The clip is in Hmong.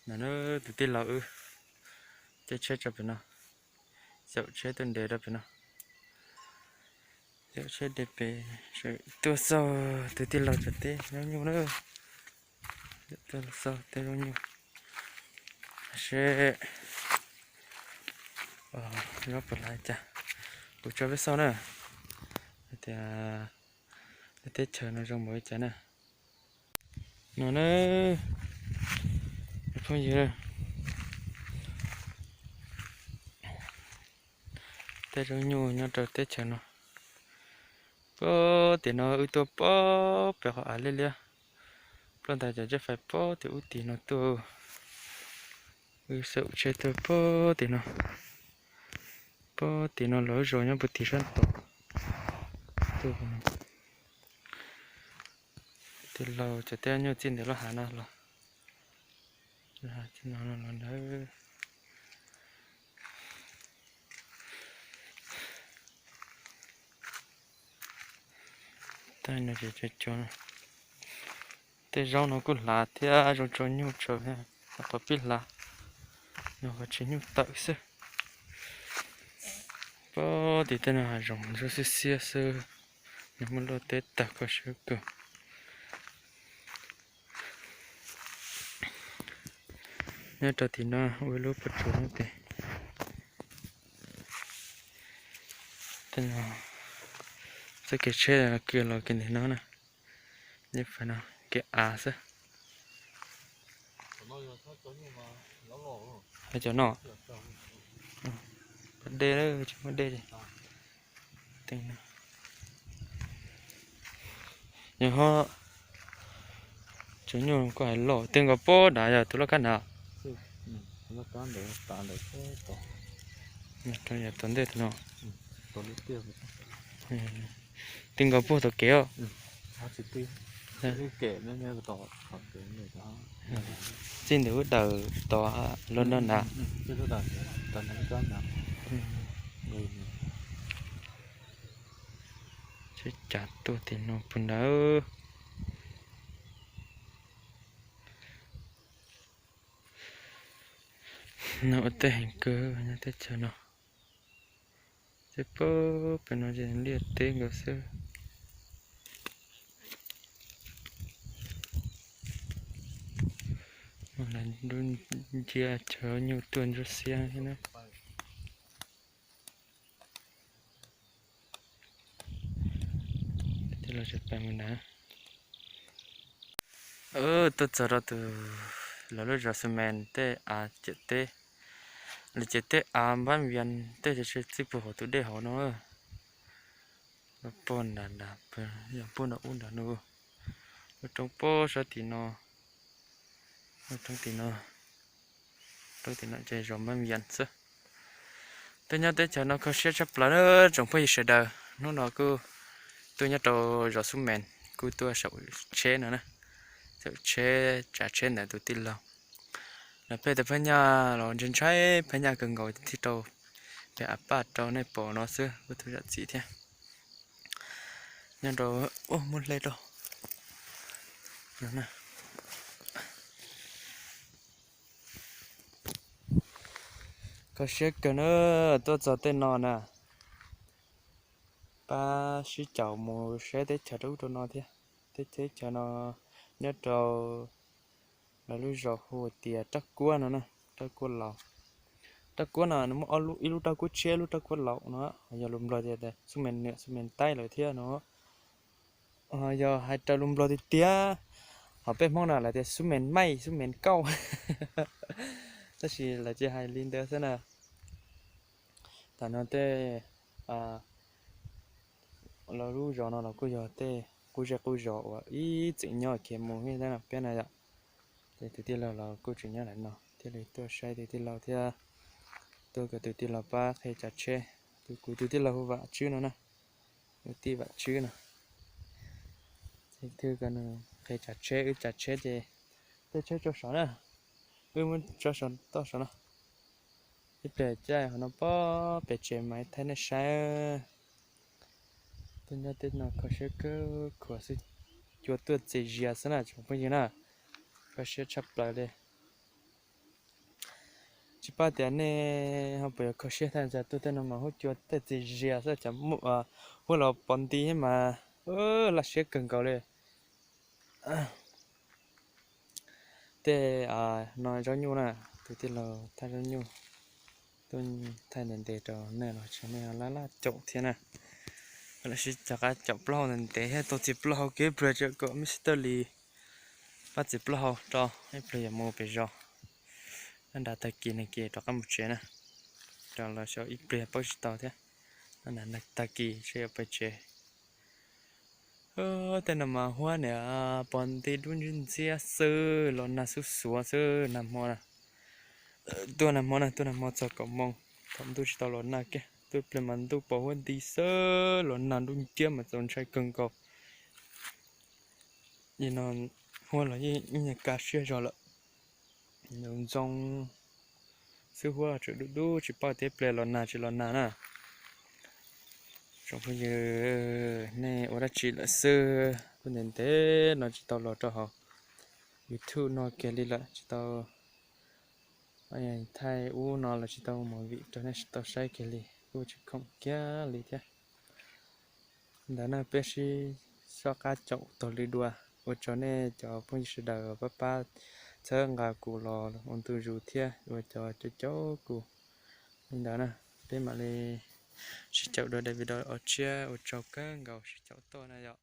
No na, tus tij laug wb caij tsheb rau pem no, xyaum tsheb tuaj nres rau pem no. Xyaum tsheb nres pem, tuaj xauj tus tij laug cov teb zaub nyuj na. Tuaj xauj teb zaub nyuj seb zaub puas lav cas. Kuv tso peb xauj na, hais tias teb chaws no zoo npaum li cas na. No na, phooj ywg, tej zaub nyuj nyob rau teb chaws no. Puag tim no wb tuaj puag pem qhov av liab liab, puag ntawm cov caj fais puag tim ub tim no tuaj. Wb xyaum tsheb tuaj puag tim no, puag tim no los lub zos nyob puag tim sab tod. Tuaj, tij laug cov teb nyuj txij ntawm lub hav no los, lub hav no los ntawd. Tej zaub no kuj hlav thiab, zoo tso nyuj tso, qhov pib hlav, qhov tsis nyuj tawm xwb. Puag tim tej no hav zoov ntsuab xiab xiab xwb, nws muaj luaj teb tag kho siab kawg. Nyob rau tim no ua ib lub pob tsuas nyob tim. Tej no, txoj kev tsheb kiag los kiag ntawm no na. Nyob pem no kev av xwb. Cov no, dej, tsis muaj dej li. Yog ho, tsev nyuj kuj hais loj, twb nkaus puag nrad yog tus loj kab nrad. Yog tom ntej no. Twb nkaus puag tom kev os. Txij ntawm wb daws tod los no nrad. Tsheb cav tuaj tim no puag nrad. No ua tej heev kawg nyob teb chaws no. Tej puag pem no ces liaj teb nkaus xwb. Lawv nciab chaw nyuj tuaj ntsuab xiab thiab na. Tuaj txog rau tus, lawv lub zos Xu Mes tej av ciam teb, lawv ciam teb av npab vias tej tsis txij puag hauv tus dej hauv no. Puag nram nram, yog puag nram ub nram no, lub roob puag sab tim no, lub roob tim no, roob tim no ces zos npab vias xwb. Tuaj nyob teb chaws no kho siab tshaj plaws na tsoom phooj ywg sawv daws. Hnub no kuj tuaj nyob rau zos Xu Mes, kuj tuaj xyaum tsheb no na, xyaum tsheb, tsav tsheb ntawm tus tij laug. Lawv peb tus phab nyaj los ntshai ntshai phab nyaj kawg nkaus thiaj rau pem av paj rau nej pom no xwb, kuj tus zam txim thiab. Nyob rau, muab hle rau. Kho siab kawg na, tuaj txog tej no na, pab sib caum mus saib teb chaws rau ub rau no thiab. Tej teb chaws no nyob rau lawv lub zos hu tias Raj Kuab no na, Raj Kuab Laus. Raj Kuab no nws muaj ob lub, ib lub Raj Kuab tshiab, ib lub Raj Kuab Laus no, yog lus Nplog tias Xu Mes Nwm, Xu Mes Taib lawm thiab no. Yog hais raws lus Nplog tiag tiag, ho peb Hmoob no lawv tias Xu Mes Maij, Xu Mes Kauj, tab sis lawv cia hais li ntawd xwb na. Tam no tej, lawv lub zos no los kuj yog tej qub zej qub zos uas ib txwm nyob khiav mus thiab no peb na yom. Ces tus tij laug los kuj tseem nyob ntawm no thiaj li tuaj saib tus tij laug thiab tuaj kom tus tij laug pab qhia tsav tsheb. Tus, kuv tus tij laug hu Vam Tswb no na, hu tij Vam Tswb no. Ces twb kom nws qhia tsav tsheb, wb tsav tsheb ces tej tsheb tso saum na, wb muab tso saum toj saum no. Ib pliag caij qhov no pem tsev mas thaij nej saib. Tuaj nyob tej no kho siab kawg khuav xwb, cua tuaj txias zias xwb na tsoom phooj ywg na, kho siab tshaj plaws li. Tsis paub tias nej ho puas yuav kho siab thiab, cas tuaj tej no mas huab cua tej txias zias xwb, cas huab los pov nti thiab mas laj siab kawg nkaus li. Tej no zaub nyuj na, tus tij laug thaij zaub nyuj, tuaj thaij ntev ntev rau nej los tsis nej laj laj caum thiab na. Lawv sib cog qab caum plaub hau ntev ntev thiab tau txiv plaub hau kiag ib pliag tseem kom Mister Lee pab txiv plaub hau rau ib pliag yuav mus pem zos. Nab nrad tag kis nag kis rov qab mus tsev na, rau los xyov ib pliag paub tsis tau thiab. Nab nrad tag kis seb yuav pais tsev. Tej no mas huab niam pov nti dub ntxiab ntxiab xwb, los nag xub xuav xwb nag hmo na. Tuaj nag hmo na, tuaj nag hmo txog kaum moos, thaum ntuj tsis tau los nag kiag, tuaj pliag mas ntuj pos huab nti xwb los nag dub nciab mas txaus ntshai kawg nkaus. Nim no huab los yeej ib nyuag kaj siab zog lawm. Ntxoov xwb, huab tseem dub dub tsis paub tias pliag los nag tsis los nag na. Tsoom phooj ywg, nej ua dab tsi lawm xwb? Kuj ntev ntev no tsis tau los rau hauv YouTube no kiag li lawm, tsis tau thaij ub no los tsis tau movie rau nej tau saib kiag li, kuj tsis khoom kiag li thiab. Ntawd na, peb sib soj qab caum taug lw dua. Ua tsaug nej cov phooj ywg sawv daws pab pab txhawb nqa kuv los ua ntu zus thiab ua cov caum caum kuv li ntawd na. Peb mam li sib caum dua daim video tshiab, ua tsaug kawg nkaus sib caum tuaj na yom.